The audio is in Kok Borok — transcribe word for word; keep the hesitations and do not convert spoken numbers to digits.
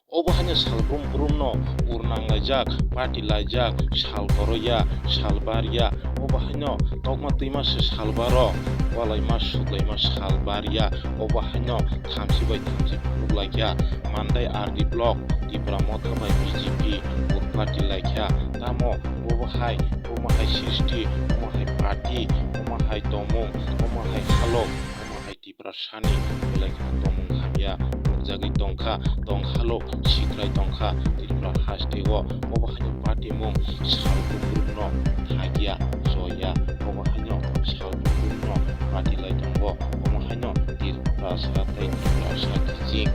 Obo haino sal brum brumno ur nanglaijak, party laijak, sal koroya, sal barya, obo haino tokma twima se sal baro, walaima suklaima sal barya, obo haino thamchi bai thamchi phunuk laikya, Mandai R D block, Tipra Motha bai B J P ur party laikya, tamo obo hai, omo hai srishti, omo hai party, omo hai tomung, omo hai halok, omo hai Tiprasani belai kha tongmung hamya nukjagwi tongkha, tongkhalo sikrai tongkha Tripura hasteo. Obo haino party mung sal kukurukno thagya, choya. Obo haino sal kukurukno party lai tongo. Omo haino Tiprasa tei Tiprasa kiching.